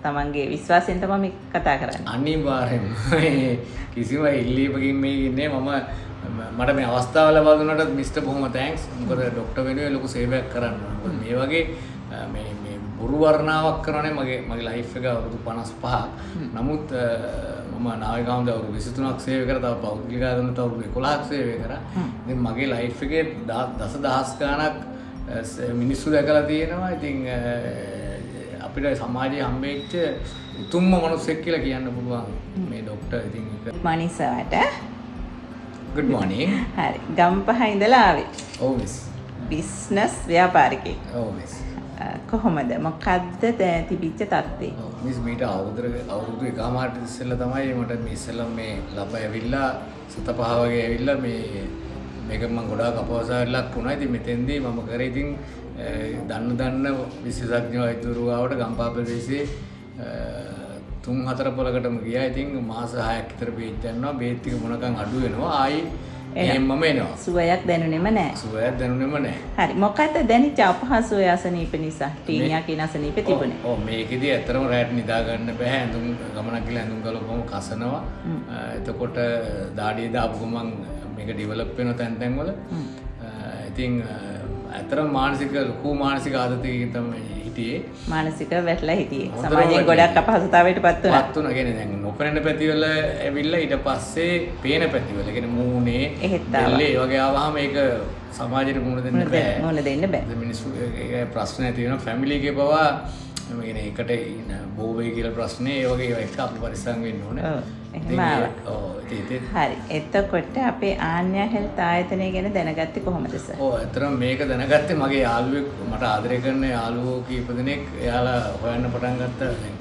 තමන්ගේ විශ්වාසයෙන් තමයි මේ කතා කරන්නේ. අනිවාර්යෙන්ම කිසිම ඉල්ලීමකින් මේ ඉන්නේ. මට මේ අවස්ථාව ලබා දුන්නාට මිස්ටර් බොහොම thanks. මොකද ඩොක්ටර් වෙනුවෙන් ලොකු සේවයක් කරන්න ඕන. මොකද මේ වගේ මේ මේ බොරු වර්ණාවක් කරන්නේ මගේ මගේ ලයිෆ් එක අවුරුදු 55ක්. නමුත් මම නාවික හමුදාවේ අවුරුදු 23ක් සේවය කරා. තව පෞද්ගලික ආයතනවලට අවුරුදු 11ක් සේවය කරා. ඉතින් මගේ ලයිෆ් එකේ දස දහස් ගාණක් මිනිස්සු දැකලා තියෙනවා. ඉතින් අපිට සමාජයේ හම්බෙච්ච උතුම්ම මිනිස්සෙක් කියලා කියන්න පුළුවන් මේ ඩොක්ටර්. ඉතින් ඒක මෝනින් සර්ට. Good morning. හරි. ගම්පහ ඉඳලා ආවේ. ඔව් මිස්. බිස්නස් ව්‍යාපාරිකයෙක්. ඔව් මිස්. කොහොමද? මොකද්ද දැන් තිබිච්ච තත්ත්වය? ඔව් මිස්, මීට අවුරුදු අවුරුදු එකමාරට ඉස්සෙල්ලා තමයි මට මේ ඉස්සෙල්ලා මේ ලබ ඇවිල්ලා සත පහ වගේ ඇවිල්ලා මේ මේක මම ගොඩාක් අපහසුතාවයට ලක් වුණා. ඉතින් මෙතෙන්දී මම කරේ ඉතින් දන්න දන්න විශේෂඥ වෛද්‍යවරු ගාවට ගම්පහ ප්‍රදේශයේ තුන් හතර පොලකටම ගියා. ඉතින් මාස 6ක් විතර බේත් යනවා. බේත් ටික මොනකන් අඩු වෙනවා. ආයි එහෙම්මම එනවා. සුවයක් දැනුනේම නෑ. සුවයක් දැනුනේම නෑ. හරි. මොකද්ද දැනිච්ච අපහසුය අසනීප නිසා? ටීනියා කියන අසනීප තිබුණේ. ඔව්, මේකෙදි ඇත්තටම රැට නිදා ගන්න බෑ. ඇඳුම් ගමනක් ගිහලා ඇඳුම් ගලපුවම කසනවා. එතකොට දාඩිය දාපු ගමන් මේක ඩෙවලොප් වෙන තැන් තැන් වල. ඉතින් ඇත්තටම මානසික ලොකු මානසික ආතතියකින් තමයි හිටියේ. මානසිකව වැටලා හිටියේ. හොඳටම සමාජයෙන් වැටලා ගොඩක් අපහසුතාවයට පත් වුණා. පත් වුණා. කියන්නේ දැන් නොපෙනෙන පැතිවල ඇවිල්ලා ඊට පස්සේ පේන පැතිවල. ඒ කියන්නේ මූණේ, එහෙත් ආවා. බෙල්ලේ ඒ වගේ ආවහම ඒක සමාජයට මුහුණ දෙන්න බෑ. මුහුණ දෙන්න බෑ. ඉතින් මිනිස්සු ඒක ප්‍රශ්න ඇති වෙනවා. ෆැමිලි එකේ පවා මේ කියන්නේ එකට ඉන්න බෝ වෙයි කියලා ප්‍රශ්නේ ඒ වගේ ඒවා එක්ක අපි පරිස්සම් වෙන්න ඕනේ. ඔව්, එහෙම ඉතින් ආවා. ඔව්, ඉතින් ඉතින් හරි. එතකොට අපේ ආන්‍යා හෙල්ත් ආයතනය ගැන දැනගත්තේ කොහොමද සර්? ඔව්, ඇත්තටම මේක දැනගත්තේ මගේ යාළුවෙක්, මට ආදරය කරන යාළුවෝ කීප දෙනෙක් එයාලා හොයන්න පටන් ගත්තා. දැන්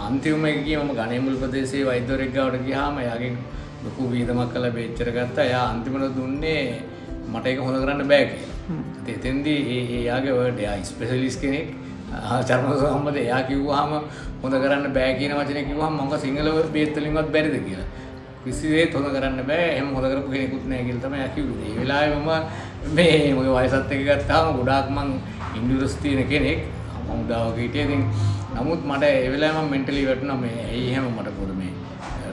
අන්තිමම එක ගියේ මම ගණේමුල් ප්‍රදේශයේ වෛද්‍යවරයෙක් ගාවට ගියාම එයාගෙන් ලොකු වියදමක් කළා බේත් ගත්තා. එයා අන්තිමට දුන්නේ මට ඒක හොඳ කරන්න බෑ කියලා. ඉතින් එතෙන්දී ඒ ඒ එයාගේ වර්ඩ්, එයා ස්පෙෂලිස්ට් කෙනෙක් චර්ම සම්බන්ධ, එයා කිව්වහම හොඳ කරන්න බෑ කියන වචනේ කිව්වහම මං කිව්වා සිංහල බේත් වලින්වත් බැරිද කියලා. කිසිසේත් හොඳ කරන්න බෑ. එහෙම හොඳ කරපු කෙනෙකුත් නෑ කියලා තමයි එයා කිව්වේ. ඒ වෙලාවේ මම මේ මගේ වයසත් එක්ක ගත්තාම ගොඩාක් මං ඉන්ඩියුරන්ස් තියෙන කෙනෙක්. මම උදාවක හිටියේ. ඉතින් නමුත් මට ඒ වෙලාවේ මම මෙන්ටලි වැටුණා මේ ඇයි එහෙම මට පොඩ මේ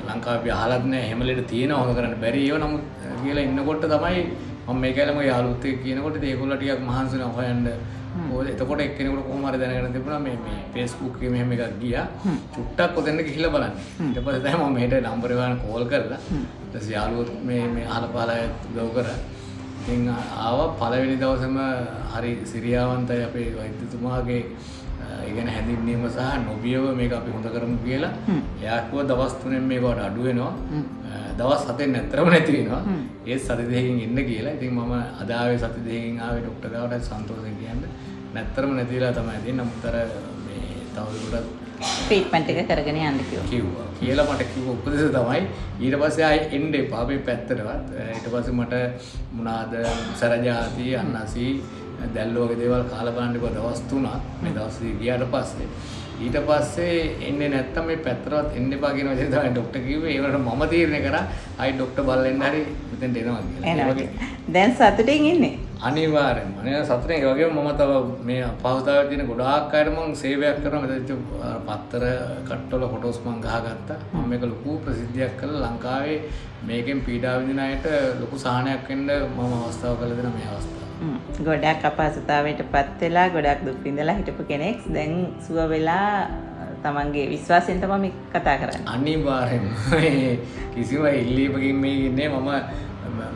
ලංකාවේ අපි අහලත් නෑ එහෙම ලෙඩ තියෙනවා හොඳ කරන්න බැරි ඒවා නමුත් කියලා ඉන්නකොට තමයි මම මේක ඇවිල්ලා මගේ යාළුවොත් එක්ක කියනකොට ඉතින් ඒගොල්ලෝ ටිකක් මහන්සි වෙනවා හොයන්න. මොකද එතකොට එක්කෙනෙකුට කොහොම හරි දැනගෙන තිබුණා මේ මේ Facebook එකේ මෙහෙම එකක් ගියා. චුට්ටක් ඔතෙන්ට ගිහිල්ලා බලන්න. ඊට පස්සේ තමයි මම මෙහෙට නම්බර් එක ගන්න කෝල් කරලා ඊට පස්සේ යාළුවොත් මේ මේ අහලා පහලා අයත් උදව් කරා. ඉතින් ආවා පළවෙනි දවසේම හරි සිරියාවන්තයි අපේ වෛද්‍යතුමාගේ ඒ කියන්නේ හැඳින්වීම සහ නොබියව මේක අපි හොඳ කරමු කියලා. එයා කිව්වා දවස් 3න් මේක වට අඩු වෙනවා. දවස් 7න් ඇත්තටම නැති වෙනවා. ඒත් සති 2කින් එන්න කියලා. ඉතින් මම අද ආවේ සති 2කින් ආවේ ඩොක්ටර් ගාවට සන්තෝෂෙන් කියන්න. නැත්තරම නැති වෙලා තමයි තියෙන්නේ. නමුත් අර මේ තවදුරටත් ට්‍රීට්මන්ට් එක කරගෙන යන්න කිව්වා. කිව්වා. කියලා මට කිව්ව උපදෙස තමයි ඊට පස්සේ ආයේ එන්න එපා මේ පැත්තටවත්. ඊට පස්සේ මට මොනාද සැර ජාති අන්නසි දැල්ල වගේ දේවල් කාලා බලන්න කිව්වා දවස් 3ක්. මේ දවස් දෙක ගියාට පස්සේ ඊට පස්සේ එන්නේ නැත්තම් මේ පැත්තටවත් එන්න එපා කියන වචනේ තමයි ඩොක්ටර් කිව්වේ. ඒ වුණාට මම තීරණය කරා ආයි ඩොක්ටර් බලලා එන්න හරි මෙතෙන්ට එනවා කියලා. ඒ එනවා වගේ කියලා. දැන් සතුටින් ඉන්නේ. අනිවාර්යෙන්ම. අනිවාර්යෙන් සතුටින්. ඒ වගේම මම තව මේ අපහසුතාවයේ තියෙන ගොඩාක් අයට මම සේවයක් කරනවා. මෙතන පත්තර කට්ටවල ෆොටෝස් මං ගහගත්තා. මම මේක ලොකු ප්‍රසිද්ධියක් කළා ලංකාවේ මේකෙන් පීඩා විඳින අයට ලොකු සහනයක් වෙන්න මම අවස්ථාව කළා දෙන මේ අවස්ථාව. ගොඩක් අපහසුතාවයට පත් වෙලා ගොඩක් දුක් විඳලා හිටපු කෙනෙක් දැන් සුව වෙලා තමන්ගේ විශ්වාසයෙන් තමයි මේ කතා කරන්නේ. අනිවාර්යෙන්ම කිසිම ඉල්ලීමකින් මේ ඉන්නේ.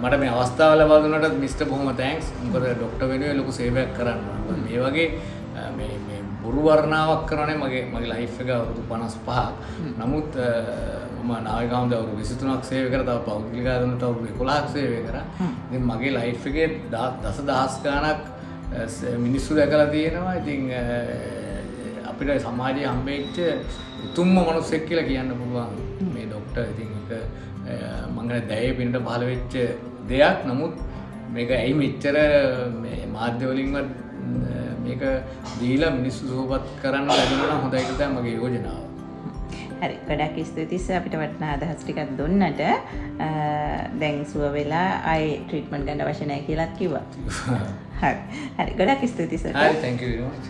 මට මේ අවස්ථාව ලබා දුන්නාට මිස්ටර් බොහොම thanks. මොකද ඩොක්ටර් වෙනුවෙන් ලොකු සේවයක් කරන්න ඕන. මොකද මේ වගේ මේ මේ බොරු වර්ණාවක් කරන්නේ මගේ මගේ ලයිෆ් එක අවුරුදු 55ක්. නමුත් මම නාවික හමුදාවේ අවුරුදු 23ක් සේවය කරා. තව පෞද්ගලික ආයතනවලට අවුරුදු 11ක් සේවය කරා. ඉතින් මගේ ලයිෆ් එකේ දස දහස් ගාණක් මිනිස්සු දැකලා තියෙනවා. ඉතින් අපිට සමාජයේ හම්බෙච්ච උතුම්ම මිනිස්සෙක් කියලා කියන්න පුළුවන් මේ ඩොක්ටර්. ඉතින් ඒක මං හිතන්නේ දැයේ පිනට පහළ වෙච්ච දෙයක්. නමුත් මේක ඇයි මෙච්චර මේ මාධ්‍ය වලින්වත් මේක දීලා මිනිස්සු සුවපත් කරන්න ලැබුණා නම් හොඳයි කියලා තමයි මගේ යෝජනාව. හරි, ගොඩක් ස්තුතියි සර් අපිට වටිනා අදහස් ටිකක් දුන්නට. දැන් සුව වෙලා ආයේ ට්‍රීට්මන්ට් ගන්න අවශ්‍ය නැහැ කියලාත් කිව්වා. හරි. හරි, ගොඩක් ස්තුතියි සර්. හරි, thank you very much.